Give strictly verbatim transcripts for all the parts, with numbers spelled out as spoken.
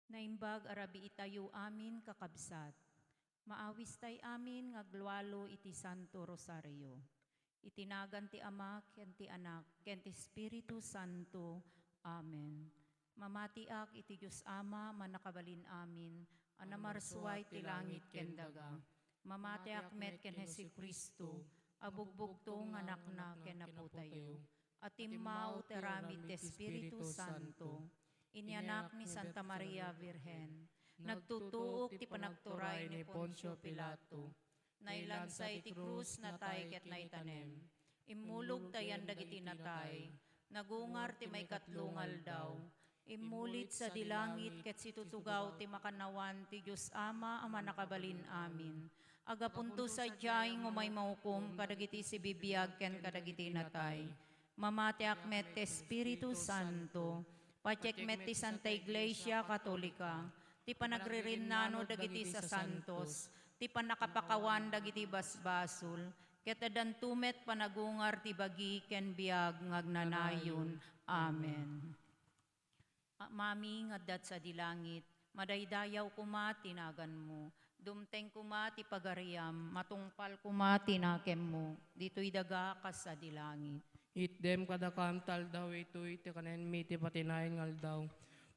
Naimbag a rabiitayo amin, kakabsat. Maawistay amin nga aglualo iti Santo Rosario. Iti nagan ti Ama, ken ti Anak, ken ti Espiritu Santo. Amen. Mamatiak iti Dios Ama, Mannakabalin-amin, a namarsuay ti langit ken daga. Mamatiak met ken Jesu-Cristo, a bugbugto nga Anakna ken Apotayo, a timmao ti aramid ti Espiritu Santo. Inyanak ni Santa Maria Birhen, nagtutuok ti panagturay ni Poncio Pilato, nailansa iti krus, natay ket naitanem. Immulog ta yan dagiti natay, nagungar ti maikatlo nga aldaw, immulit sadi langit ket situtugaw ti makannawan ti Dios Ama a Mannakabalin-amin. Agapunto sadiay nga umay mahukom kadagiti sibibiag ken kadagiti natay. Mamatiak met ti Espiritu Santo, patiek met ti Santa Iglesia Katolika, ti panagririnnano dagiti sasantos, ti pannakapakawan dagiti basbasol, ket addanto met panagungar ti bagi ken biag nga agnanayon. Amen. Amami nga adda sadi langit, madaydayaw koma ti naganmo. Dumteng koma ti pagariam, matungpal koma ti nakemmo, ditoy daga kas sadi langit. Itdem kadakam ti aldaw itoy ti kanenmi ti patinayon nga aldaw.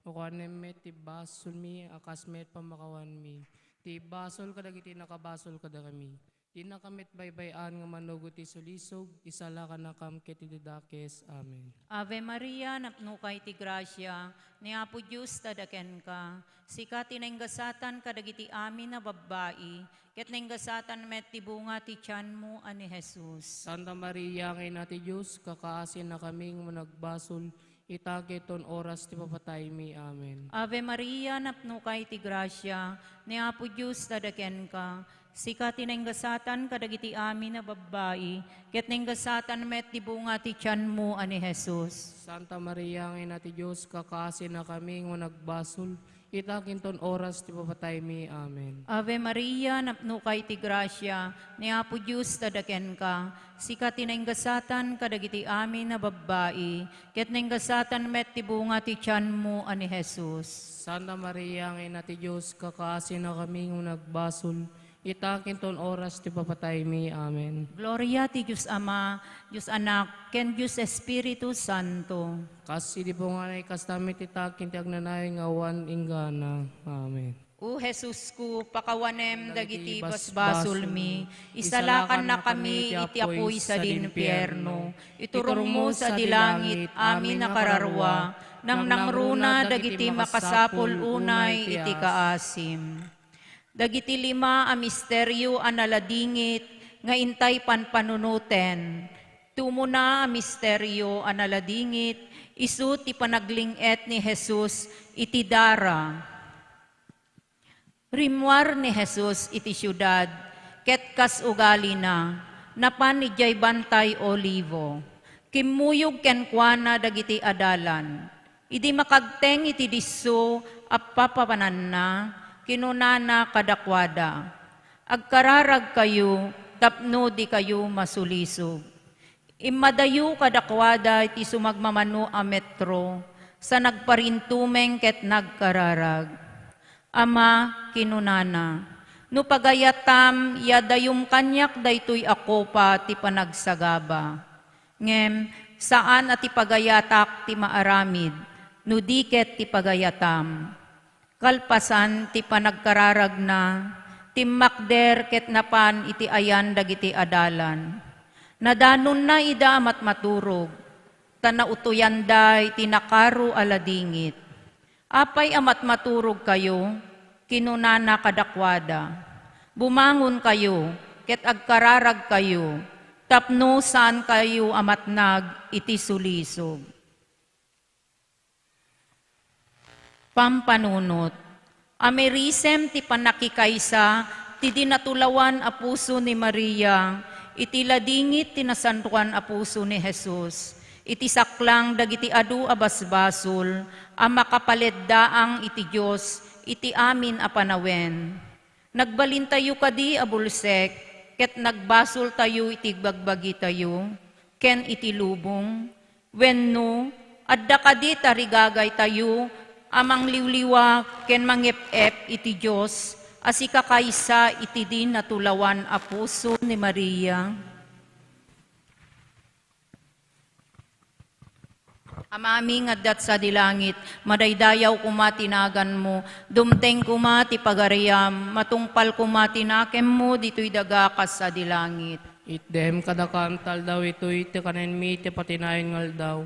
Pakuanem met ti basolmi a kas met pammakawanmi ti basol kadagiti nakabasol kadakami. Dinakam met baybay-an nga manugot ti sulisog, isalakannakam ket iti dakes. Amen. Ave Maria, napnoka iti grasia, ni Apo Dios adda kenka. Sika ti nainggasatan kadagiti amin a babbai, ket nainggasatan met ti bunga ti tianmo a ni Jesus. Santa Maria nga Ina ti Dios, kakaasinnakami nga managbasol, ita ken inton oras ti papataymi. Amen. Ave Maria, napnoka iti grasia, ni Apo Dios adda kenka. Sika ti nainggasatan kadagiti amin a babbai, ket nainggasatan met ti bunga ti tianmo a ni Jesus. Santa Maria nga Ina ti Dios, kakaasinnakami nga managbasol, ita ken inton oras ti papataymi. Amen. Ave Maria, napnoka iti grasia, ni Apo Dios adda kenka. Sika ti nainggasatan kadagiti amin a babbai, ket nainggasatan met ti bunga ti tianmo a ni Jesus. Santa Maria nga Ina ti Dios, kakaasinnakami nga managbasol, ita ken inton oras ti papataymi. Amen. Gloria ti Dios Ama, Dios Anak, ken Dios Espiritu Santo. Kas idi punganay, kasta met ita ken ti agnanayon nga awan inggana. Amen. O Jesusko, pakawanem dagiti basbasolmi, isalakannakami iti apuy sadi infierno. Iturongmo sadi langit amin a kararua, nangnangruna dagiti makasapul unay iti kaasim. Dagiti lima a misterio a naladingit nga intay panpanunoten. Ti umuna a misterio a naladingit, isu ti panagling-et ni Jesus iti dara. Rimmuar ni Jesus iti siudad, ket kas ugalina, napan idiay Bantay Olivo. Kimmuyog kenkuana dagiti adalan. Idi makagteng iti disso a papapananna, kinunana kadakuada, "Agkararagkayo tapno dikayo masulisog." Immadayo kadakuada iti sumagmamano a metro, sa nagparintumeng ket nagkararag. "Ama," kinunana, "no pagayatam, iadayom kaniak daytoy a kopa ti panagsagaba. Ngem saan a ti pagayatak ti maaramid, no di ket ti pagayatam." Kalpasan ti panagkararagna, timmakder ket napan iti ayan dagiti adalan. Nadanonna ida a matmaturog, ta nautoyanda iti nakaro a ladingit. "Apay a matmaturogkayo?" kinunana kadakuada. "Bumangonkayo ket agkararagkayo tapno saankayo a matnag iti sulisog." Pampanunot. Amirisem ti pannakikaysa ti dinatulawan a puso ni Maria iti ladingit ti nasantoan a puso ni Jesus, iti saklang dagiti adu a basbasol a makapaleddaang iti Dios iti amin a panawen. Nagbalintayo kadi a bulsek ket nagbasoltayo iti bagbagitayo ken iti lubong? Wenno, adda kadi tarigagaytayo A mangliwliwa ken mangep-ep iti Dios a sikakaysa iti di natulawan a puso ni Maria. Amami nga adda sadi langit, madaydayaw koma ti naganmo, dumteng koma ti pagariam, matungpal koma ti nakemmo ditoy daga kas sadi langit. Itdem kadakam ta aldaw itoy ti kanenmi ti patinayon nga aldaw.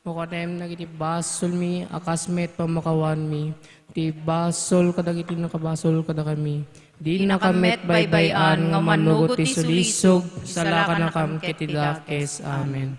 Ukanem dagiti basolmi a kas met pamakawanmi ti basol kadagiti nakabasol kadakami. Dinakam met baybay-an nga mannugot ti sulisog, salakanakam ket ti dakes. Amen.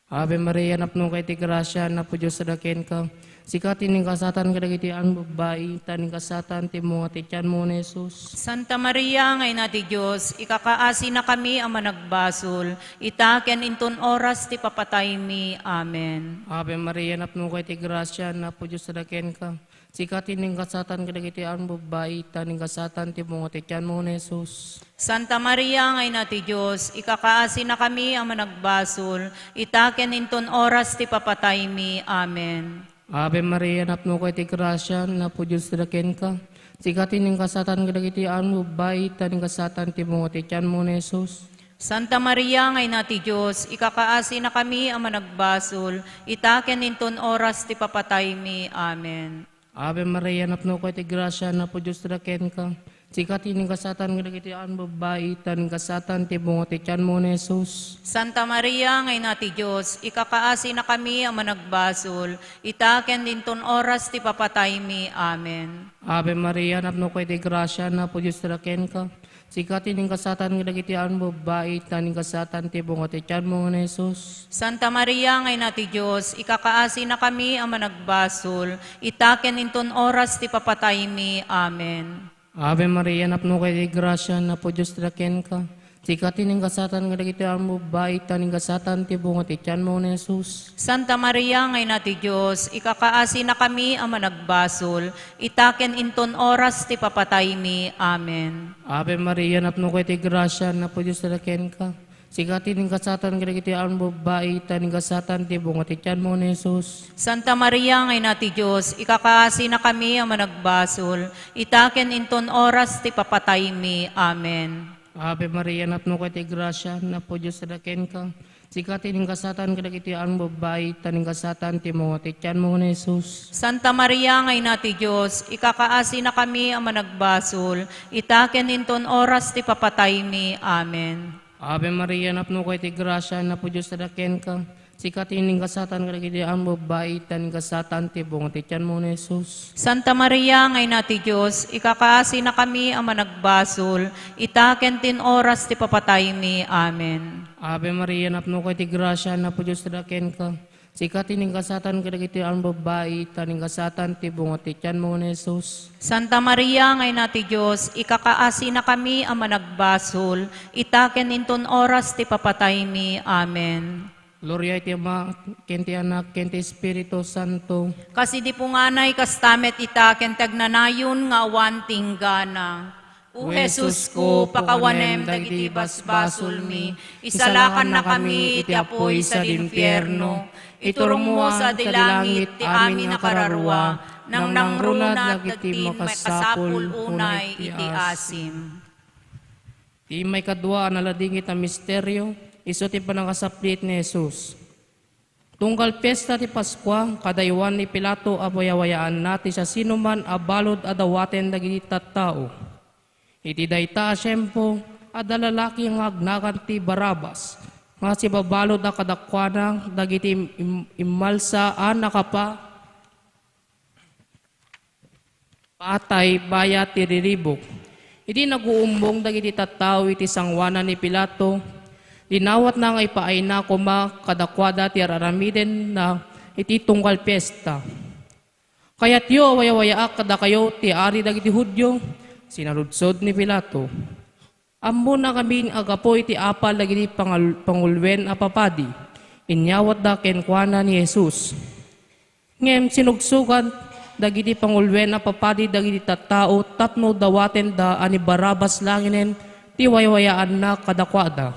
Ave Maria, napnoka iti grasia, Apo Dios adda kenka. Sika ti ningkasatan kadagiti amin babbai, ta ningkasatan ti bunga ti tianmo ni Jesus. Santa Maria nga Ina ti Dios, ikakaasinakami a managbasol, ita ken inton oras ti papataymi. Amen. Ave Maria, napnoka iti grasia, Apo Dios adda kenka. Sika ti ningkasatan kadagiti amin babbai, ta ningkasatan ti bunga ti tianmo ni Jesus. Santa Maria nga Ina ti Dios, ikakaasinakami a managbasol, ita ken inton oras ti papataymi. Amen. Ave Maria, napnoka iti grasia, Apo Dios adda kenka. Sika ti ningkasatan kadagiti amin babbai, ta ningkasatan ti bunga ti tianmo ni Jesus. Santa Maria nga Ina ti Dios, ikakaasinakami a managbasol, ita ken inton oras ti papataymi. Amen. Ave Maria, napnoka iti grasia, Apo Dios adda kenka. Sika ti ningkasatan kadagiti amin babbai, ta ningkasatan ti bunga ti tianmo ni Jesus. Santa Maria nga Ina ti Dios, ikakaasinakami a managbasol, ita ken inton oras ti papataymi. Amen. Ave Maria, napnoka iti grasia, Apo Dios adda kenka. Sika ti ningkasatan kadagiti amin babbai, ta ningkasatan ti bunga ti tianmo nga ni Jesus. Santa Maria nga Ina ti Dios, ikakaasinakami a managbasol, ita ken inton oras ti papataymi. Amen. Ave Maria, napnoka iti grasia, Apo Dios adda kenka. Sika ti ningkasatan kadagiti amin babbai, ta ningkasatan ti bunga ti tianmo nga ni Jesus. Santa Maria nga Ina ti Dios, ikakaasinakami a managbasol, ita ken inton oras ti papataymi. Amen. Ave Maria, napnoka iti grasia, Apo Dios adda kenka. Sika ti ningkasatan kadagiti amin babbai, ta ningkasatan ti bunga ti tianmo nga ni Jesus. Santa Maria nga Ina ti Dios, ikakaasinakami a managbasol, ita ken inton oras ti papataymi. Amen. Ave Maria, napnoka iti grasia, Apo Dios adda kenka. Sika ti ningkasatan kadagiti amin babbai, ta ningkasatan ti bunga ti tianmo nga ni Jesus. Santa Maria nga Ina ti Dios, ikakaasinakami a managbasol, ita ken inton oras ti papataymi. Amen. Ave Maria, napnoka iti grasia, Apo Dios adda kenka. Sika ti ningkasatan kadagiti amin babbai, ta ningkasatan ti bunga ti tianmo nga ni Jesus. Santa Maria nga Ina ti Dios, ikakaasinakami a managbasol, ita ken inton oras ti papataymi. Amen. Ave Maria, napnoka iti grasia, Apo Dios adda kenka. Sika ti ningkasatan kadagiti amin babbai, ta ningkasatan ti bunga ti tianmo nga ni Jesus. Santa Maria nga Ina ti Dios, ikakaasinakami a managbasol, ita ken inton oras ti papataymi. Amen. Gloria iti Ama, ken ti Anak, ken ti Espiritu Santo. Kas idi punganay, kasta met ita, ken ti agnanayon nga awan ti inggana. O Jesusko, pakawanem dagiti basbasolmi, isalakannakami iti apuy sadi infierno, iturongmo sadi langit ti amin a kararua, nangnangruna dagiti makasapul unay iti asim. Ti maikadua a naladingit a misterio, isu ti pannakasaplitna ni Jesus. Tunggal Fiesta ti Paskua, kadaywan ni Pilato a wayawayaanna ti siasinoman a balud a dawaten dagiti tattao. Iti dayta a tiempo, adda lalaki nga agnagan ti Barrabas, nga sibabalud a kadakuada dagiti im-, immalsa a nakapa-, patay bayat ti riribuk. Idi naguumbong dagiti tattao iti sangoanan ni Pilato, dinawatna nga ipaayna koma kadakuada ti ar-aramidenna iti tunggal Fiesta. "Kayatyo a wayawayaak kadakayo ti Ari dagiti Judio?" sinaludsod ni Pilato. "Ammona ngamin a gapu iti apal dagiti pangal-, panguluen a papadi," inyawatda kenkuana ni Jesus. Ngem sinugsugan dagiti panguluen a papadi dagiti tattao tapno dawatenda a ni Barrabas langinen ti waywayaanna kadakuada.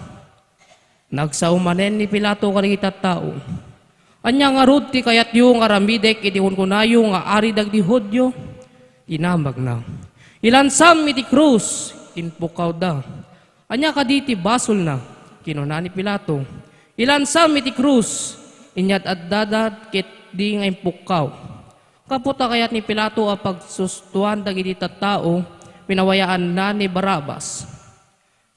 Nagsao manen ni Pilato kadagiti tattao, "Ania ngarud ti kayatyo nga aramidek iti kunkunayo nga Ari dagiti Judio?" Dinamagna. "Ilansam iti krus," impukkawda. "Ania kadi ti basolna?" kinuna ni Pilato. "Ilansam iti krus," inyad-addada ketdi nga impukkaw. Gapu ta kayat ni Pilato a pagsustoan dagiti tattao, pinawayaanna ni Barrabas.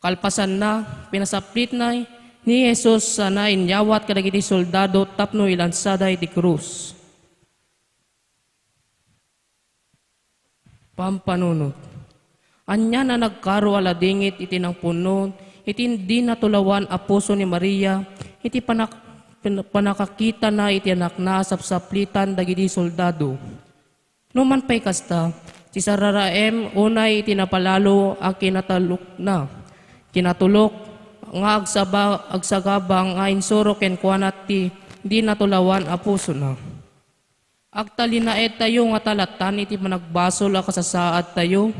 Kalpasanna, pinasaplitna ni Jesus sana inyawat kadagiti soldado tapno ilansada iti krus. Pampanunot. Ania a nagkaro a ladingit iti nangpunno iti di natulawan a puso ni Maria iti panak-, pan-, panakakitana iti anakna a sapsaplitan dagiti soldado. Numan pay kasta, ti sararaem unay iti napalalo a kinatulokna, kinatulok nga agsaba-, agsagaba nga insuro kenkuana ti di natulawan a pusona. Agtalinaedtayo ngata lattan iti panagbasol a kasasaadtayo,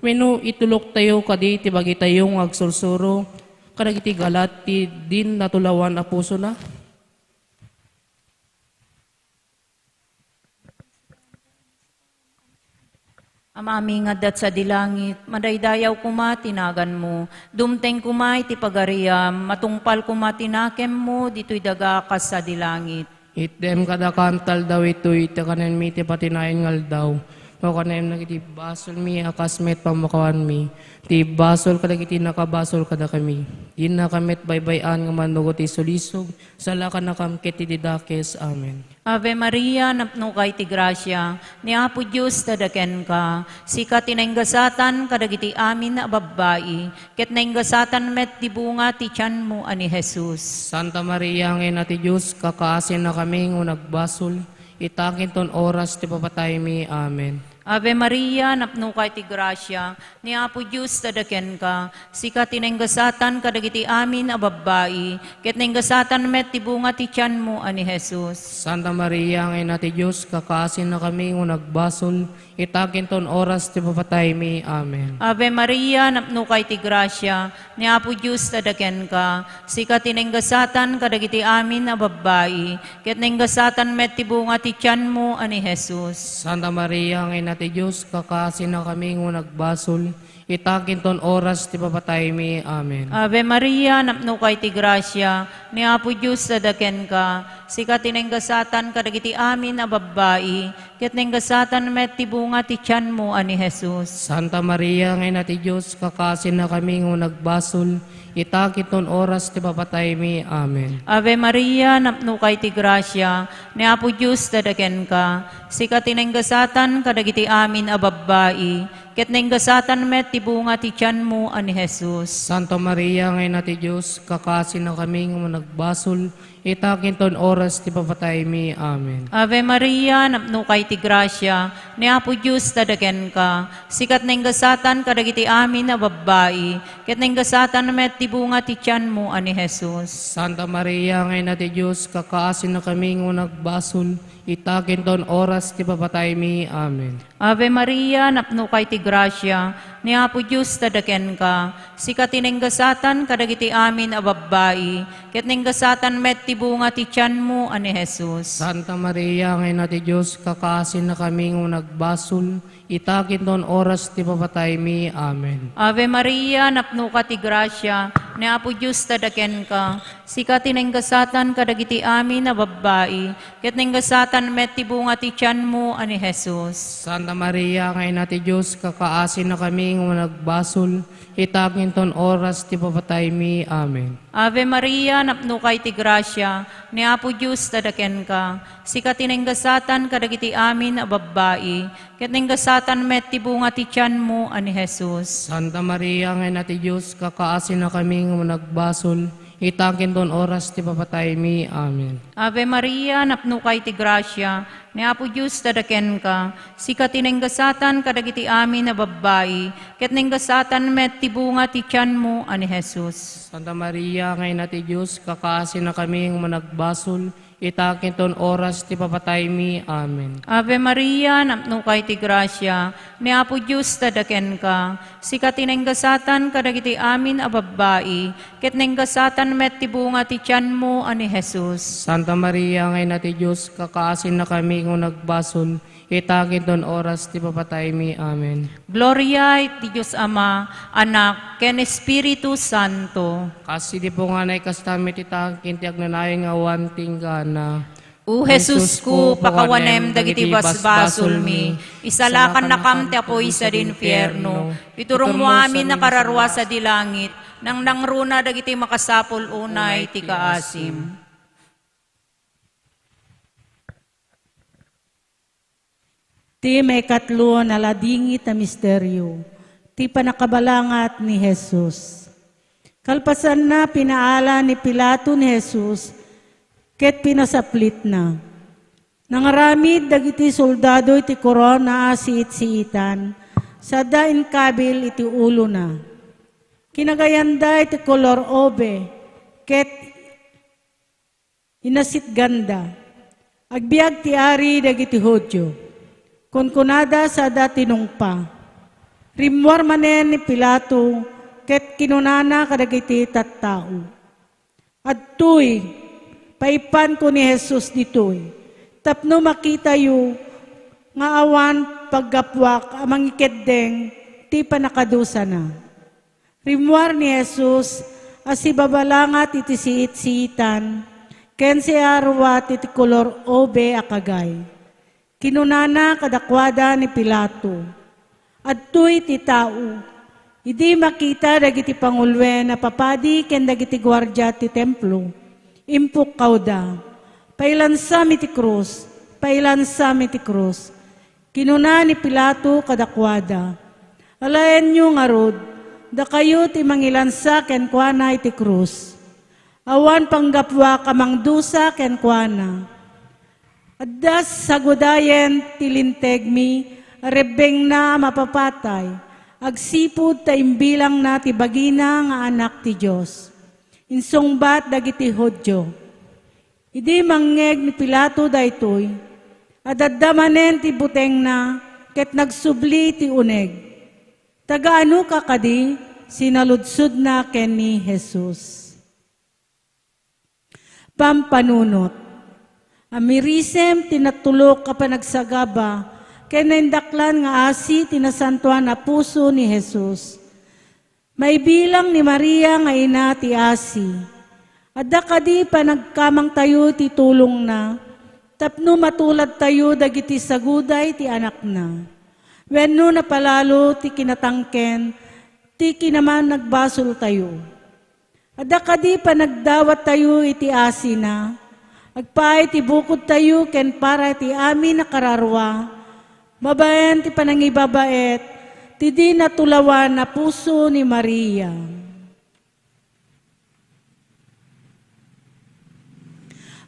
wenno ituloktayo kadi ti bagitayo nga agsursuro kadagiti galat ti di natulawan a pusona? Amami nga adda sadi langit, madaydayaw koma ti naganmo. Dumteng koma iti pagariam, matungpal koma ti nakemmo ditoy daga a kas sadi langit. Itdem kadakam ti aldaw itoy, ta kanenmi ti patinayan nga aldaw. Makanem dagiti basolmi a kas met pamakawanmi ti basol kadagiti nakabasol kadakami. Dinakam met baybay-an nga manngugot iti sulisog, salakannakam ket iti dakes. Amen. Ave Maria, napnoka iti grasia, ni Apo Dios adda kenka. Sika ti nainggasatan kadagiti amin a babbai, ket nainggasatan met ti bunga ti tianmo a ni Jesus. Santa Maria nga Ina ti Dios, kakaasinakami nga nagbasol, ita ken ton oras ti papataymi. Amen. Ave Maria, napnoka iti grasia, ni Apo Dios adda kenka. Sika ti nainggasatan kadagiti amin a babbai, ket nainggasatan met ti bunga ti tianmo a ni Jesus. Santa Maria nga Ina ti Dios, kakaasinakami nga nagbasol, ita ken ton oras ti papataymi. Amen. Ave Maria, napnoka iti grasia, ni Apo Dios adda kenka. Sika ti nainggasatan kadagiti amin a babbai, ket nainggasatan met ti bunga ti tianmo a ni Jesus. Santa Maria nga Ina ti Dios, kakaasinakami nga nagbasol, ita ken ton oras ti papataymi. Amen. Ave Maria, napnoka iti grasia, ni Apo Dios adda kenka. Sika ti nainggasatan kadagiti amin a babbai, ket nainggasatan met ti bunga ti tianmo a ni Jesus. Santa Maria nga Ina ti Dios, kakaasinakami nga nagbasol, ita ken ton oras ti papataymi. Amen. Ave Maria, napnoka iti grasia, ni Apo Dios adda kenka. Sika ti nainggasatan kadagiti amin a babbai, ket nainggasatan met ti bunga ti tianmo a ni Jesus. Santa Maria nga Ina ti Dios, kakaasinakami nga nagbasol, ita ken ton oras ti papataymi. Amen. Ave Maria, napnoka iti grasia, ni Apo Dios adda kenka. Sika ti nainggasatan kadagiti amin a babbai, ket nainggasatan met ti bunga ti tianmo a ni Jesus. Santa Maria nga Ina ti Dios, kakaasinakami nga nagbasol, ita ken ton oras ti papataymi. Amen. Ave Maria, napnoka iti grasia, ni Apo Dios adda kenka. Sika ti nainggasatan kadagiti amin a babbai, ket nainggasatan met ti bunga ti tianmo a ni Jesus. Santa Maria nga Ina ti Dios, kakaasinakami nga nagbasol, ita ken ton oras ti papataymi. Amen. Ave Maria, napnoka ti grasia, ni Apo Dios adda kenka. Sika ti nainggasatan kadagiti amin a babbai, ket nainggasatan met ti bunga ti tianmo a ni Jesus. Santa Maria nga Ina ti Dios, kakaasinakami nga nagbasol, ita ken ton oras ti papataymi. Amen. Ave Maria, napnoka iti grasia, ni Apo Dios adda kenka. Sika ti nainggasatan kadagiti amin a babbai, ket nainggasatan met ti bunga ti tianmo a ni Jesus. Santa Maria nga Ina ti Dios, kakaasinakami nga nagbasol, ita ken ton oras ti papataymi. Amen. Ave Maria, napnoka iti grasia, ni Apo Dios adda kenka. Sika ti nainggasatan kadagiti amin a babbai, ket nainggasatan met ti bunga ti tianmo a ni Jesus. Santa Maria nga Ina ti Dios, kakaasinakami nga nagbasol, Ita ken ton oras ti papataymi. Amen. Ave Maria, napnoka iti grasia, ni Apo Dios adda kenka. Sika ti naingasatan kadagiti amin a babbai, ket naingasatan met ti bunga ti tianmo a ni Jesus. Santa Maria, nga Ina ti Dios, kakaasinnakami nga nagbasol, ita ken ton oras ti papataymi. Amen. Gloria iti Dios Ama, Anak, ken Espiritu Santo. Kas idi punganay, kasta met ita ken ti agnanayon nga awan ti inggana. O Jesusko, pakawanem dagiti basbasolmi, isalakannakam ti apuy sadi infierno, iturongmo amin a kararua sadi langit, nangnangruna dagiti makasapul unay ti kaasim. Ti maikatlo a naladingit a misterio, ti pannakabalangat ni Jesus. Kalpasanna, pinaala ni Pilato ni Jesus ket pinasaplitna. Nangaramid dagiti soldado iti korona a siit-siitan, sada inkabil iti ulona. Kinagayanda iti kolor ube, ket inasitganda. Agbiag ti ari dagiti Judio. Kunkunada sada tinungpa. Rimmuar manen ni Pilato ket kinunana kadagiti tattao, "Adtoy, paipanko ni Jesus ditoy, tapno makitayo nga awan paggapuak a mangikeddeng ti pannakadusana." Rimmuar ni Jesus a sibabalangat iti siit-siitan ken siaruat iti kolor ube a kagay. Kinunana kadakuada ni Pilato, "Adtoy ti tao." Idi makita dagiti panguloen a papadi ken dagiti guardia ti Templo, impukkawda, "Pailansam iti krus! Pailansam iti krus!" Kinuna ni Pilato kadakuada, "Alaenyo ngarud, dakayo ti mangilansa kenkuana iti krus. Awan panggapuak a mangdusa kenkuana. Adda sagudayen ti lintegmi a rebbengna a mapapatay, agsipud ta imbilangna ti bagina nga Anak ti Dios." Insungbat dagiti Judio, Idi mangngeg ni Pilato daytoy, adda manen ti butengna ket nagsubli ti uneg. "Taga-anoka kadi?" sinaludsodna ken ni Jesus. Pampanunot. Amirisem ti natulok a panagsagaba ken naindaklan nga asi ti nasantoan a puso ni Jesus. Maibilang ni Maria nga ina ti asi. Adda kadi panagkamangtayo ti tulongna tapno matuladtayo dagiti saguday ti anakna? Wenno napalalo ti kinatangken ti kinamanagbasoltayo? Adda kadi panagdawattayo iti asina? Agpaay ti bukodtayo ken para ti amin a kararua, babaen ti panangibabaet ti di natulawan a puso ni Maria.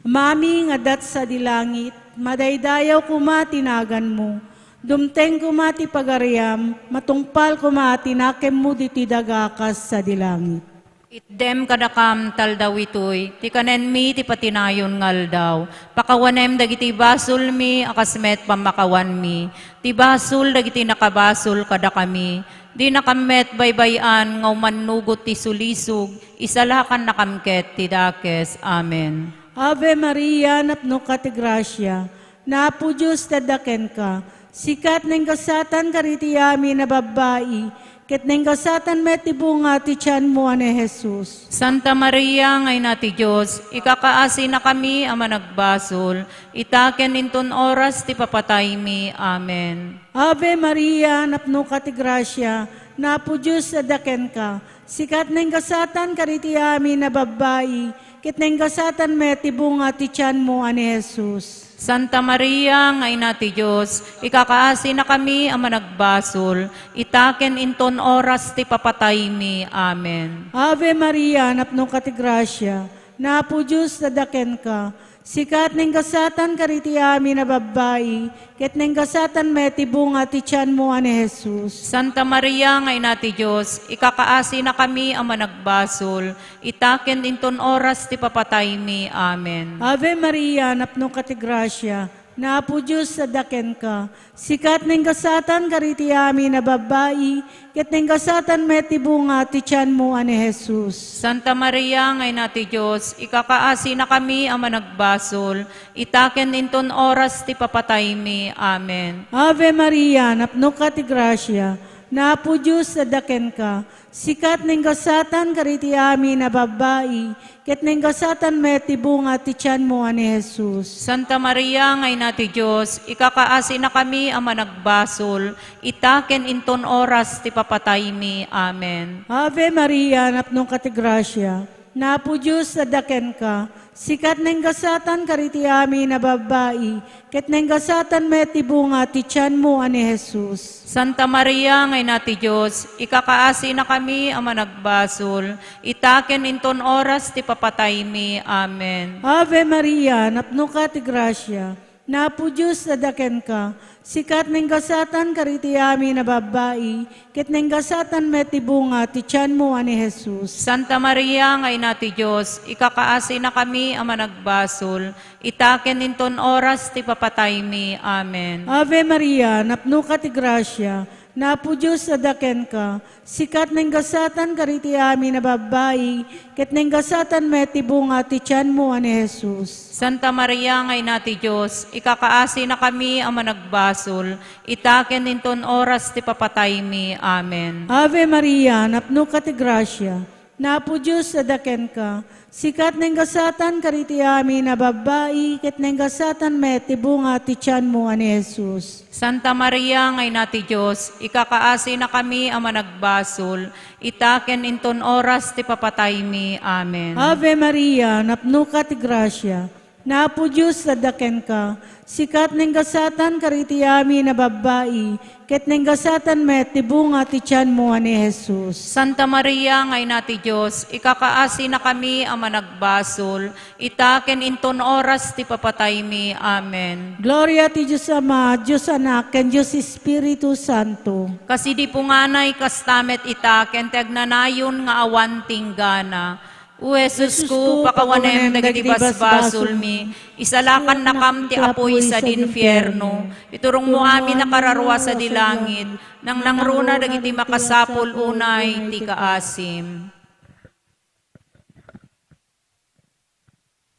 Amami nga adda sadi langit, madaydayaw koma ti naganmo, dumteng koma ti pagariam, matungpal koma ti nakemmo ditoy daga kas sadi langit. Itdem kadakam ti aldaw itoy ti kanenmi ti patinayon nga aldaw. Pakawanem dagiti basolmi a kas met pammakawanmi ti basol dagiti nakabasol kadakami. Dinakam met baybay-an nga umannugot ti sulisog, isalakannakam ket ti dakes. Amen. Ave Maria, napnoka ti grasia, ni Apo Dios ti adda kenka. Sika ti naingasatan kadagiti amin a babbai, ket naingasatan met ti bunga ti tianmo a ni Jesus. Santa Maria nga Ina ti Dios, ikakaasinakami a managbasol, ita ken inton oras ti papataymi. Amen. Ave Maria, napnoka ti grasia, ni Apo Dios adda kenka. Sika ti naingasatan kadagiti amin a babbai, ket naingasatan met ti bunga ti tianmo a ni Jesus. Santa Maria nga Ina ti Dios, ikakaasinakami a managbasol, ita ken inton oras ti papataymi. Amen. Ave Maria, napnoka ti grasia, ni Apo Dios adda kenka. Sika ti nanggasatan kadagiti amin a babbai, ket nanggasatan met ti bunga ti tianmo a ni Jesus. Santa Maria nga Ina ti Dios, ikakaasinakami a managbasol, ita ken inton oras ti papataymi. Amen. Ave Maria, napnoka ti grasia, ni Apo Dios adda kenka. Sika ti nanggasatan kadagiti amin a babbai, ket nanggasatan met ti bunga ti tianmo a ni Jesus. Santa Maria nga Ina ti Dios, ikakaasinakami a managbasol, ita ken inton oras ti papataymi. Amen. Ave Maria, napnoka ti grasia, ni Apo Dios adda kenka. Sika ti nanggasatan kadagiti amin a babbai, ket nanggasatan met ti bunga ti tianmo a ni Jesus. Santa Maria nga Ina ti Dios, ikakaasinakami a managbasol, ita ken inton oras ti papataymi. Amen. Ave Maria, napnoka ti grasia, ni Apo Dios adda kenka. Sika ti nanggasatan kadagiti amin a babbai, ket nanggasatan met ti bunga ti tianmo a ni Jesus. Santa Maria nga Ina ti Dios, ikakaasinakami a managbasol, ita ken inton oras ti papataymi. Amen. Ave Maria, napnoka ti grasia, ni Apo Dios adda kenka. Sika ti nanggasatan kadagiti amin a babbai, ket nanggasatan met ti bunga ti tianmo a ni Jesus. Santa Maria nga Ina ti Dios, ikakaasinakami a managbasol, ita ken inton oras ti papataymi. Amen. Ave Maria, napnoka ti grasia, ni Apo Dios adda kenka. Sika ti nanggasatan kadagiti amin a babbai, ket nanggasatan met ti bunga ti tianmo a ni Jesus. Santa Maria nga Ina ti Dios, ikakaasinakami a managbasol, ita ken inton oras ti papataymi. Amen. Ave Maria, napnoka ti grasia, ni Apo Dios adda kenka. Sika ti nanggasatan kadagiti amin a babbai, ket nanggasatan met ti bunga ti tianmo a ni Jesus. Santa Maria nga Ina ti Dios, ikakaasinakami a managbasol, ita ken inton oras ti papataymi. Amen. Ave Maria, napnoka ti grasia, ni Apo Dios adda kenka. Sika ti nanggasatan kadagiti amin a babbai, ket nanggasatan met ti bunga ti tianmo a ni Jesus. Santa Maria nga Ina ti Dios, ikakaasinakami a managbasol, ita ken inton oras ti papataymi. Amen. Gloria ti Dios Ama, Dios Anak, ken Dios Espiritu Santo. Kas idi punganay, kasta met ita ken ti agnanayon nga awan tinggana. O Jesusko, pakawanem dagiti basbasolmi, isalakannakam ti apuy sadi infierno, iturongmo amin a kararua sadi langit, nangnangruna dagiti makasapul unay ti kaasim.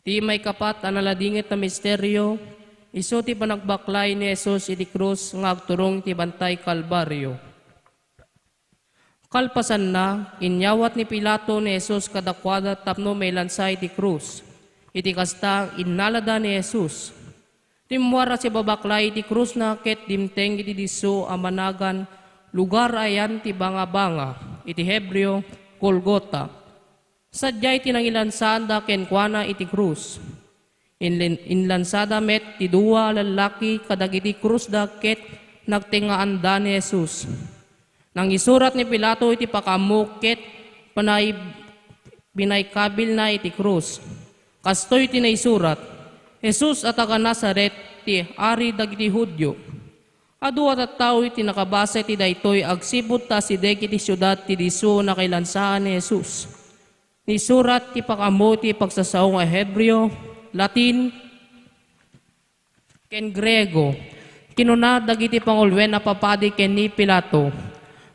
Ti maikapat a naladingit a misterio, isu ti panagbaklay ni Jesus iti krus nga agturong iti Bantay Kalbario. Kalpasanna, inyawat ni Pilato ni Jesus kadakuada tapno mailansa iti krus. Iti kasta, innalada ni Jesus. Rimmuar a sibabaklay iti krusna ket dimteng iti disso a managan Lugar a Ayan ti Bangabanga, iti Hebreo, Golgota. Sadiay ti nangilansaanda kenkuana iti krus. Inlin-, inlansada met ti dua a lallaki kadagiti krusda ket nagtengngaanda ni Jesus. Nangisurat ni Pilato iti pakaammo ket panay-, pinaikabilna iti krus. Kastoy ti naisurat, "Jesus a taga Nazaret, ti Ari dagiti Judio." Adu a tattao ti nakabasa iti daytoy agsipud ta asideg iti siudad ti disso nakailansaan ni Jesus. Nisurat ti pakaammo ti pagsasao nga Hebreo, Latin, ken Griego. Kinuna dagiti panguloen a papadi ken ni Pilato,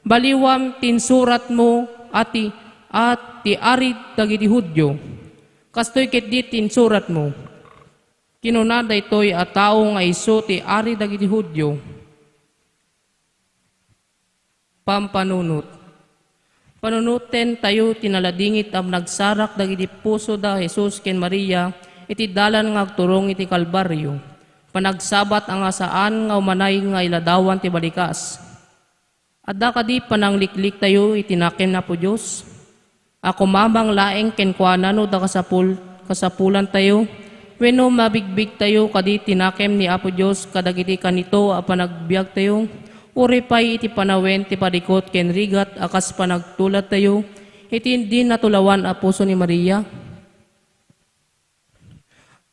"Baliwam ti insuratmo a ti, a ti Ari dagiti Judio. Kastoy ketdi ti insuratmo." Kinuna daytoy a tao nga isu ti Ari dagiti Judio. Pampanunot. Panunotentayo ti naladingit a nagsarak dagiti puso da Jesus ken Maria iti dalan nga agturong iti Kalbario, panagsabat a nga saan nga umanay nga iladawan ti balikas. Adda kadi pananglikliktayo iti nakem ni Apo Dios? A kumamang laeng kenkuana no adda kasapul-, kasapulantayo, wenno mabigbigtayo kadi ti nakem ni Apo Dios kadagiti kanito a panagbiagtayo, uray pay iti panawen ti parikut ken rigat a kas panagtuladtayo iti indi natulawan a puso ni Maria?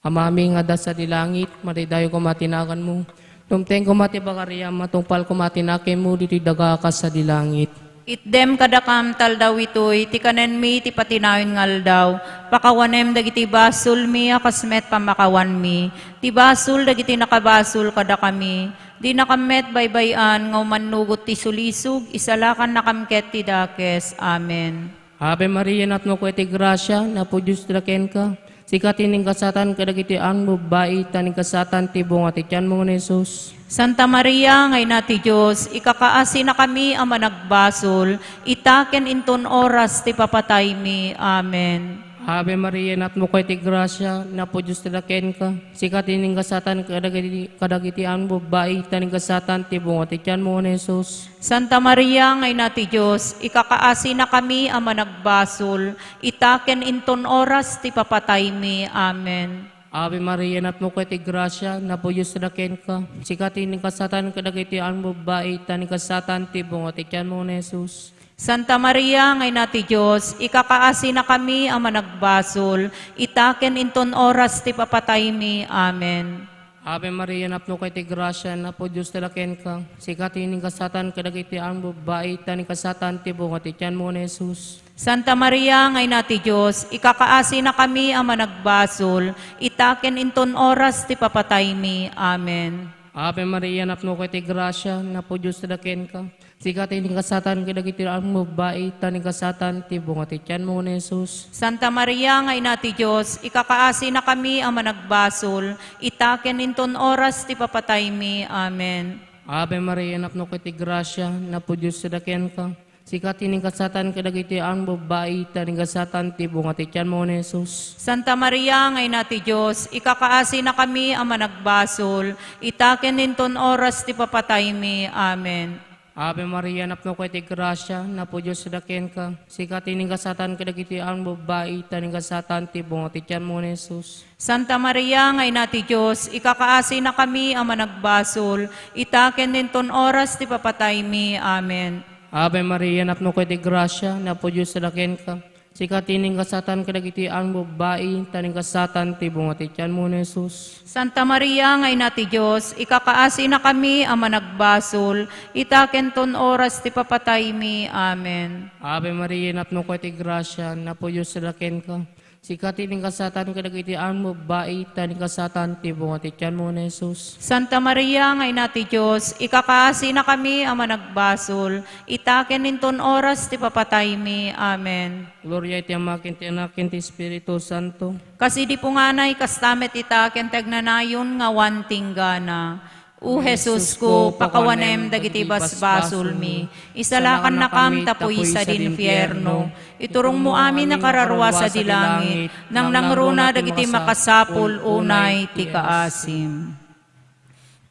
Amami nga adda sadi langit, madaydayaw koma ti naganmo. Dumteng koma ti pagariam, matungpal koma ti nakemmo ditoy daga kas sadi langit. Itdem kadakam ti aldaw itoy ti kanenmi ti patinayon nga aldaw. Pakawanem dagiti basolmi a kas met pamakawanmi ti basol dagiti nakabasol kadakami. Dinakam met baybay-an nga umannugot ti sulisog, isalakannakam ket ti dakes. Amen. Ave Maria, napnoka iti grasia, Apo Dios ti kenka. Sika ti ingasatan kadagiti ammom a babbai, ta ingasatan ti bunga ti tianmo nga ni Jesus. Santa Maria nga Ina ti Dios, ikakaasinakami a managbasol, ita ken inton oras ti papataymi. Amen. Ave Maria, napnoka iti grasia, Apo Dios ti kenka. Sika ti ingasatan kadagiti, kadagiti ammom a babbai, ta ingasatan ti bunga ti tianmo nga ni Jesus. Santa Maria nga Ina ti Dios, ikakaasinakami a managbasol, ita ken inton oras ti papataymi. Amen. Ave Maria, napnoka iti grasia, Apo Dios ti kenka. Sika ti ingasatan kadagiti ammom a babbai, ta ingasatan ti bunga ti tianmo nga ni Jesus. Santa Maria nga Ina ti Dios, ikakaasinakami a managbasol, ita ken inton oras ti papataymi. Amen. Ave Maria, napnoka iti grasia, Apo Dios ti kenka. Sika ti ingasatan kadagiti ammom a babbai, ta ingasatan ti bunga ti tianmo nga ni Jesus. Santa Maria nga Ina ti Dios, ikakaasinakami a managbasol, ita ken inton oras ti papataymi. Amen. Ave Maria, napnoka iti grasia, Apo Dios ti kenka. Sika ti ingasatan kadagiti ammom a babbai, ta ingasatan ti bunga ti tianmo nga ni Jesus. Santa Maria nga Ina ti Dios, ikakaasinakami a managbasol, ita ken inton oras ti papataymi. Amen. Ave Maria, napnoka iti grasia, Apo Dios ti kenka. Sika ti ingasatan kadagiti ammom a babbai, ta ingasatan ti bunga ti tianmo nga ni Jesus. Santa Maria nga Ina ti Dios, ikakaasinakami a managbasol, ita ken inton oras ti papataymi. Amen. Ave Maria, napnoka iti grasia, Apo Dios ti kenka. Sika ti ingasatan kadagiti ammom a babbai, ta ingasatan ti bunga ti tianmo nga ni Jesus. Santa Maria nga Ina ti Dios, ikakaasinakami a managbasol, ita ken inton oras ti papataymi. Amen. Ave Maria, napnoka iti grasia, Apo Dios ti kenka. Sika ti ingasatan kadagiti ammom a babbai, ta ingasatan ti bunga ti tianmo nga ni Jesus. Santa Maria nga Ina ti Dios, ikakaasinakami a managbasol, ita ken inton oras ti papataymi. Amen. Ave Maria, napnoka iti grasia, Apo Dios ti kenka. Sika ti ingasatan kadagiti ammom a babbai, ta ingasatan ti bunga ti tianmo nga ni Jesus. Santa Maria nga Ina ti Dios, ikakaasinakami a managbasol, ita ken inton oras ti papataymi. Amen. Gloria iti Ama, ken ti Anak, ken ti Espiritu Santo. Kas idi punganay, kasta met ita ken ti agnanayon nga awan tinggana. O Jesusko, pakawanem dagiti basbasolmi, isalakannakam tapno sadi infierno, iturongmo amin a kararua sadi langit, nangnangruna dagiti makasapul unay ti kaasim.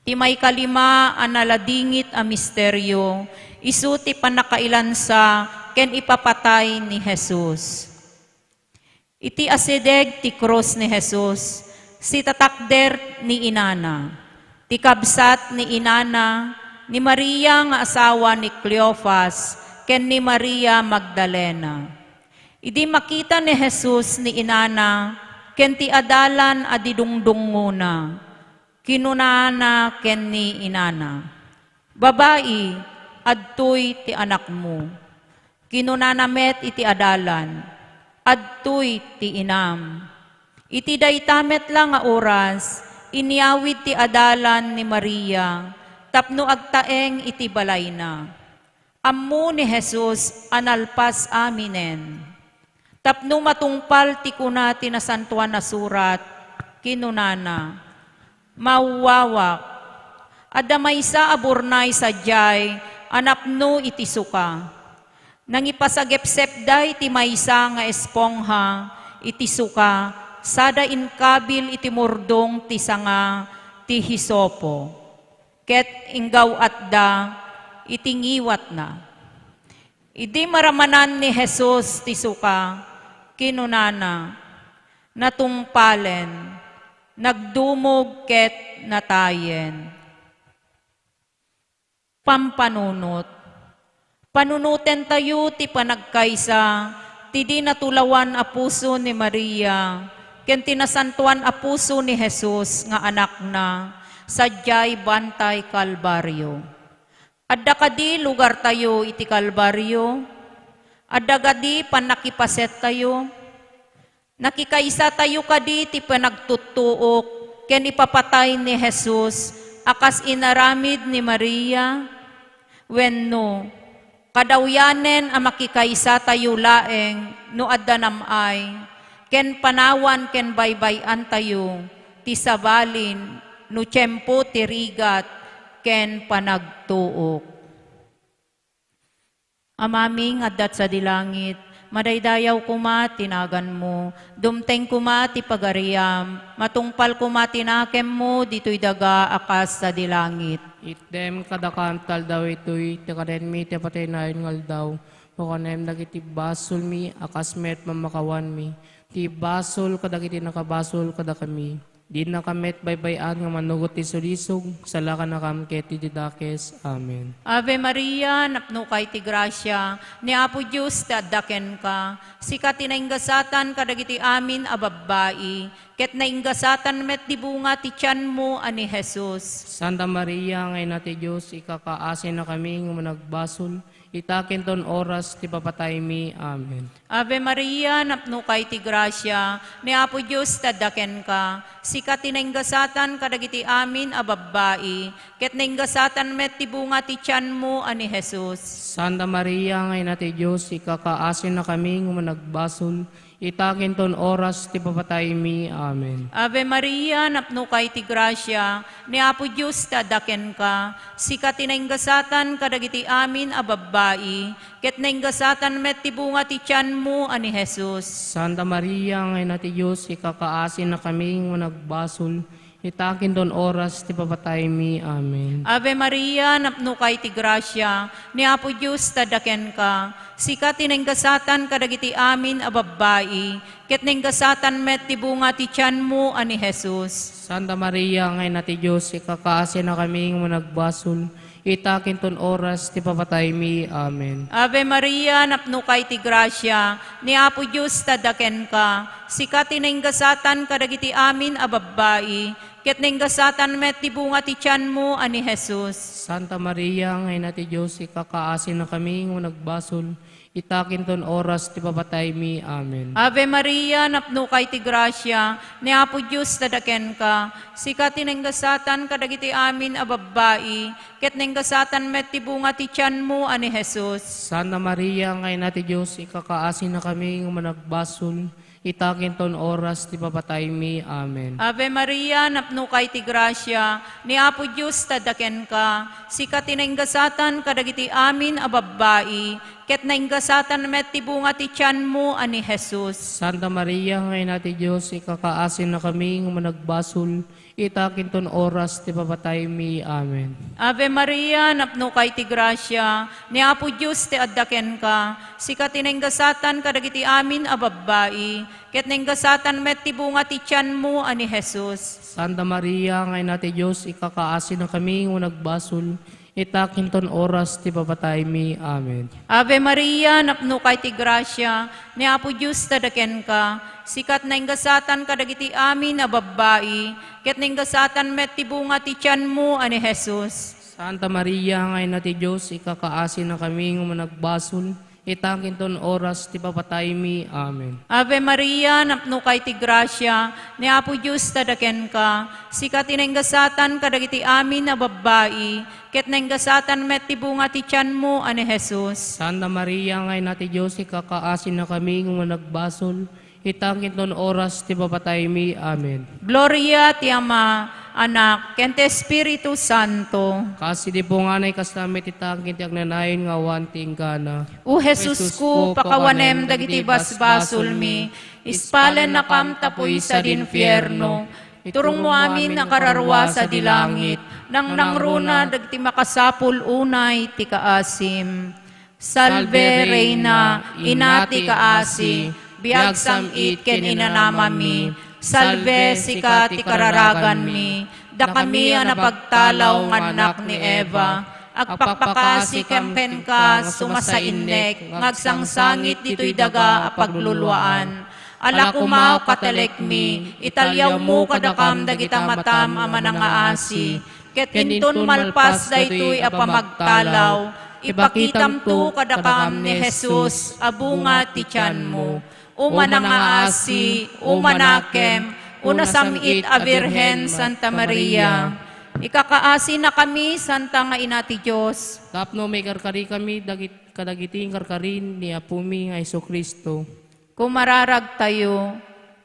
Ti maikalima a naladingit a misterio, isu ti pannakailansa ken ipapatay ni Jesus. Iti asideg ti krus ni Jesus, sitatakder ni inana, ti kabsat ni inana, ni Maria nga asawa ni Cleofas, ken ni Maria Magdalena. Idi makita ni Jesus ni inana ken ti adalan a didungdungngona, kinunana ken ni inana, "Babai, adtoy ti anakmo." Kinunana met iti adalan, "Adtoy ti inam." Iti dayta met la nga oras, inyawid ti adalan ni Maria tapno agtaeng iti balayna. Ammo ni Jesus a nalpas aminen. Tapno matungpal ti kuna ti Nasantoan a Surat, kinunana, "Mawawak, adda maysa a burnay sadiay a napno iti suka." Nangipasagepsepda iti maysa nga espongha iti suka, sada inkabil iti murdong ti sanga ti hisopo, ket inggaw-atda iti ngiwatna. Idi maramanan ni Jesus ti suka, kinunana, "Natungpalen, nagdumog ket natayen." Pampanunot. Panunotentayo ti panagkaysa ti di natulawan a puso ni Maria ken ti nasantoan a puso ni Jesus nga Anakna sadiay Bantay Kalbario. Adda kadi lugartayo iti Kalbario? Adda kadi pannakipasettayo? Nakikaisatayo kadi ti panagtuttuok ken ipapatay ni Jesus a kas inaramid ni Maria? Wenno, kadawyanen a makikaisatayo laeng no adda nam-ay ken panawan ken baybay-antayo ti sabalin no tiempo ti rigat ken panagtuok. Amami nga adda sadi langit, madaydayaw koma ti naganmo, dumteng koma ti pagariam, matungpal koma ti nakemmo ditoy daga a kas sadi langit. Itdem kadakami ti aldaw itoy, ti kanenmi ti patay nayon nga aldaw, pakuanem dagiti basolmi a kas met mamakawanmi ti basol kadagiti nakabasol kadakami. Dinaka met baybay-an nga manugot ti sulisog, salakannakam ket iti dakes. Amen. Ave Maria, napnokay ti grasia, ni Apo Dios ti adda kenka. Sika ti nainggasatan kadagiti amin a babbai, ket nainggasatan met ti bunga ti tianmo a ni Jesus. Santa Maria nga Ina ti Dios, ikakaasinakami nga managbasol, ita ken ton oras ti papataymi. Amen. Ave Maria, napnokay ti grasia, ni Apo Dios ti adda kenka. Sika ti nainggasatan kadagiti amin a babbai, ket nainggasatan met ti bunga ti tianmo a ni Jesus. Santa Maria nga Ina ti Dios, ikakaasinakami nga managbasol, ita ken ton oras ti papataymi. Amen. Ave Maria, napnokay ti grasia, ni Apo Dios ti adda kenka. Sika ti nainggasatan kadagiti amin a babbai, ket nainggasatan met ti bunga ti tianmo a ni Jesus. Santa Maria nga Ina ti Dios, ikakaasinakami nga managbasol, ita ken ton oras ti papataymi. Amen. Ave Maria, napnokay ti grasia, ni Apo Dios ti adda kenka. Sika ti nainggasatan kadagiti amin a babbai, ket nainggasatan met ti bunga ti tianmo a ni Jesus. Santa Maria nga Ina ti Dios, ikakaasinakami nga managbasol, ita ken ton oras ti papataymi. Amen. Ave Maria, napnokay ti grasia, ni Apo Dios ti adda kenka. Sika ti nainggasatan kadagiti amin a babbai, ket nainggasatan met ti bunga ti tianmo a ni Jesus. Santa Maria nga Ina ti Dios, ikakaasinakami nga managbasol, ita ken ton oras ti papataymi. Amen. Ave Maria, napnokay ti grasia, ni Apo Dios ti adda kenka. Sika ti nainggasatan kadagiti amin a babbai, ket nainggasatan met ti bunga ti tianmo a ni Jesus. Santa Maria nga Ina ti Dios, ikakaasinakami nga managbasol, ita ken ton oras ti papataymi. Amen. Ave Maria, napnokay ti grasia, ni Apo Dios ti adda kenka. Sika ti nainggasatan kadagiti amin a babbai, ket nainggasatan met ti bunga ti tianmo a ni Jesus. Santa Maria nga Ina ti Dios, ikakaasinakami nga managbasol, ita ken ton oras ti papataymi. Amen. Ave Maria, napnokay ti grasia, ni Apo Dios ti adda kenka. Sika ti nainggasatan kadagiti amin a babbai, ket nainggasatan met ti bunga ti tianmo a ni Jesus. Santa Maria nga Ina ti Dios, ikakaasinakami nga managbasol, ita ken ton oras ti papataymi. Amen. Ave Maria, napnokay ti grasia, ni Apo Dios ti adda kenka. Sika ti nainggasatan kadagiti amin a babbai, ket nainggasatan met ti bunga ti tianmo a ni Jesus. Santa Maria nga Ina ti Dios, ikakaasinakami nga managbasol, ita ken ton oras ti papataymi. Amen. Ave Maria, napnokay ti grasia, ni Apo Dios ti adda kenka. Sika ti nainggasatan kadagiti amin a babbai, ket nainggasatan met ti bunga ti tianmo a ni Jesus. Santa Maria nga Ina ti Dios, ikakaasinakami nga managbasol, ita ken ton oras ti papataymi. Amen. Gloria ti Ama, Anak, ken ti Espiritu Santo. Kas idi punganay, kasta met ita ken ti agnanayon nga awan ti inggana. O Jesusko, pakawanem dagiti basbasolmi, ispalennakam tapno sadi infierno. Iturongmo amin a kararua sadi langit, nangnangruna dagiti makasapul unay ti kaasim. Salve, Reina, Ina ti kaasi, biag sam-it ken inanamami. Salve, sika ti kararaganmi, dakami a napagtalaw nga annak ni Eva. Agpakpakaasi kenka, sumasainnek nga agsangsangit ditoy daga a pagluluaan. Ala koma, Katelekmi, italiawmo kadakam dagita matam a manangaasi, ket inton malpas daytoy a pamagtalaw, ipakitamto kadakam ni Jesus a bunga ti tianmo. O manangaasi, o manakem, o nasam-it a Birhen Santa Maria, ikakaasinakami, Santa nga Ina ti Dios. Tapno maikarkarikami dagit-, kadagiti inkarkari ni Apomi nga Jesu-Cristo. Kumararagtayo.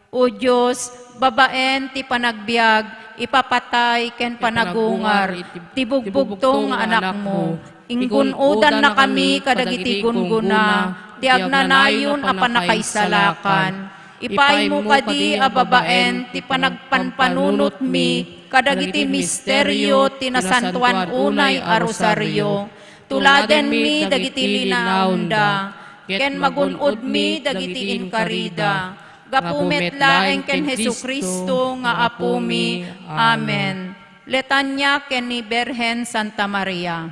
O Dios, babaen ti panagbiag, ipapatay ken panagungar ti bugbugtong nga Anakmo, ingun-odannakami kadagiti gunggona ti agnanayon a pannakaisalakan. Ipaymo kadi a babaen ti panagpanpanunotmi kadagiti misterio ti Nasantoan Unay a Rosario. Tuladenmi dagiti linaonda, ken magun-odmi dagiti inkarida, gapu met laeng ken Jesu-Cristo nga Apomi. Amen. Litania ken ni Birhen Santa Maria.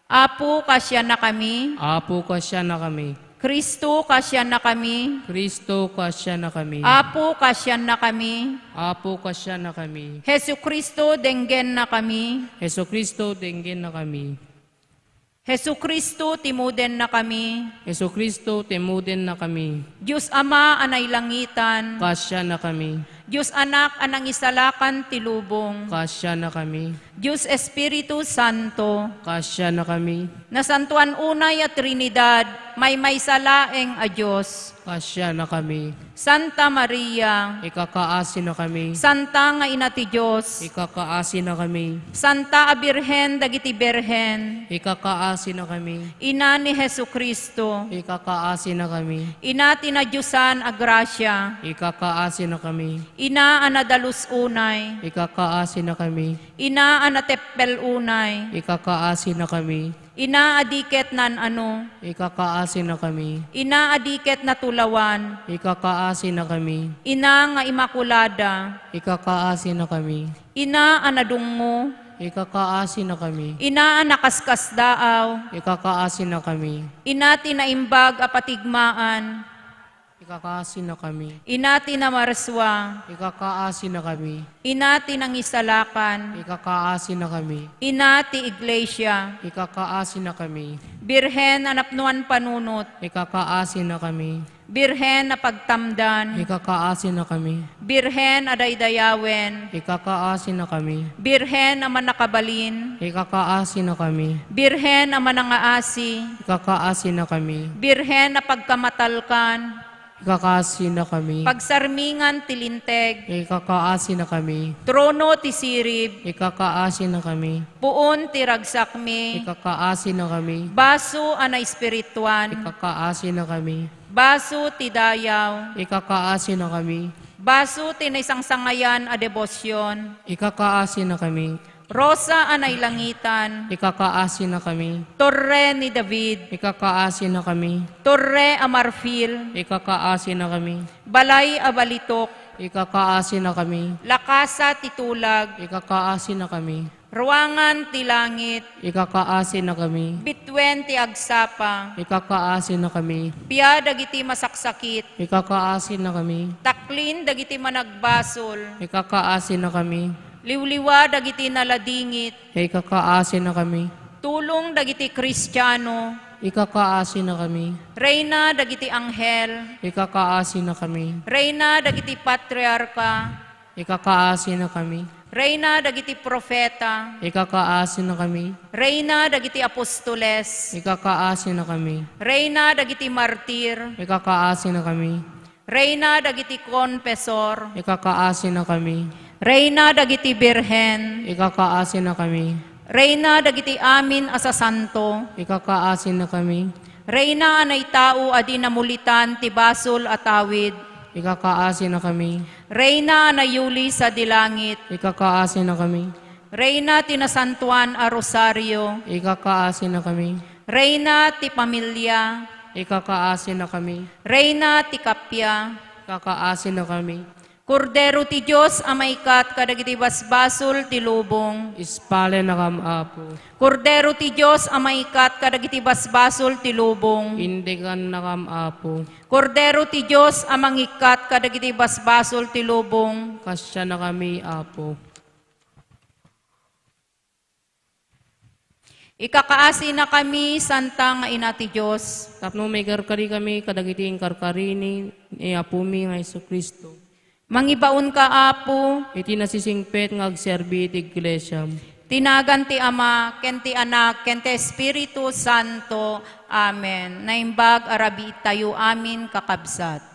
Apo, kaasiannakami. Apo, kaasiannakami. Cristo, kaasiannakami. Cristo, kaasiannakami. Apo, kaasiannakami. Apo, kaasiannakami. Jesu-Cristo, denggennakami. Jesu-Cristo, denggennakami. Jesu-Cristo, timudennakami. Jesu-Cristo, timudennakami. Dios Ama a nailangitan. Kaasiannakami. Dios Anak a nangisalakan ti lubong. Kaasiannakami. Dios Espiritu Santo. Kaasiannakami. Nasantoan unay a Trinidad, maymaysa laeng a Dios. Kaasiannakami. Santa Maria. Ikakaasinakami. Santa nga Ina ti Dios. Ikakaasinakami. Santa a Birhen dagiti birhen. Ikakaasinakami. Ina ni Jesu-Cristo. Ikakaasinakami. Ina ti nadiosan a grasia. Ikakaasinakami. Ina a nadalus unay. Ikakaasinakami. Ina a nateppel unay. Ikakaasinakami. Ina a di ket naan-ano. Ikakaasinakami. Ina a di ket natulawan. Ikakaasinakami. Ina nga Imakulada. Ikakaasinakami. Ina a nadungngo. Ikakaasinakami. Ina a nakaskasdaaw. Ikakaasinakami. Ina ti naimbag a patigmaan. Ikakaasinakami. Ina ti namarsua. Ikakaasinakami. Ina ti nangisalakan. Ikakaasinakami. Ina ti iglesia. Ikakaasinakami. Birhen a napnoan panunot. Ikakaasinakami. Birhen a pagtamdan. Ikakaasinakami. Birhen a daydayawen. Ikakaasinakami. Birhen a mannakabalin. Ikakaasinakami. Birhen a manangaasi. Ikakaasinakami. Birhen a pagkamatalkan. Ikakaasinakami. Pagsarmingan ti linteg. Ikakaasinakami. Trono ti sirib. Ikakaasinakami. Puon ti ragsakmi. Ikakaasinakami. Baso a naespirituan. Ikakaasinakami. Baso ti dayaw. Ikakaasinakami. Baso ti naisangsangayan a debosion. Ikakaasinakami. Rosa a nailangitan. Ikakaasinakami. Torre ni David. Ikakaasinakami. Torre a marfil. Ikakaasinakami. Balay a balitok. Ikakaasinakami. Lakasa ti tulag. Ikakaasinakami. Ruangan ti langit. Ikakaasinakami. Bituen ti agsapa. Ikakaasinakami. Pia dagiti masaksakit. Ikakaasinakami. Taklin dagiti managbasol. Ikakaasinakami. Liwliwa dagiti naladingit. Ikakaasinakami. Tulong dagiti Kristiano. Ikakaasinakami. Reyna dagiti anghel. Ikakaasinakami. Reyna dagiti patriarka. Ikakaasinakami. Reyna dagiti profeta. Ikakaasinakami. Reyna dagiti apostoles. Ikakaasinakami. Reyna dagiti martir. Ikakaasinakami. Reyna dagiti konfesor. Ikakaasinakami. Reyna dagiti birhen. Ikakaasinakami. Reyna dagiti amin a sasanto. Ikakaasinakami. Reyna a naitao a di namulitan ti basol a tawid. Ikakaasinakami. Reyna a nayuli sadi langit. Ikakaasinakami. Reyna ti nasantoan a rosario. Ikakaasinakami. Reyna ti pamilia. Ikakaasinakami. Reyna ti kappia. Ikakaasinakami. Kordero ti Dios a maikkat kadagiti basbasol ti lubong. Ispalennakam, Apo. Kordero ti Dios a maikkat kadagiti basbasol ti lubong. Indikannakam, Apo. Kordero ti Dios a mangikkat kadagiti basbasol ti lubong. Kaasiannakami, Apo. Ikakaasinakami, Santa nga Ina ti Dios. Tapno maikarkarikami kadagiti inkarkari ni, ni Apomi nga Jesu-Cristo. Mangibaonka, Apo. Iti nasisingpet nga agserbi iti Iglesiam. Ti nagan ti Ama, ken ti Anak, ken ti Espiritu Santo. Amen. Naimbag a rabiittayo amin, kakabsat.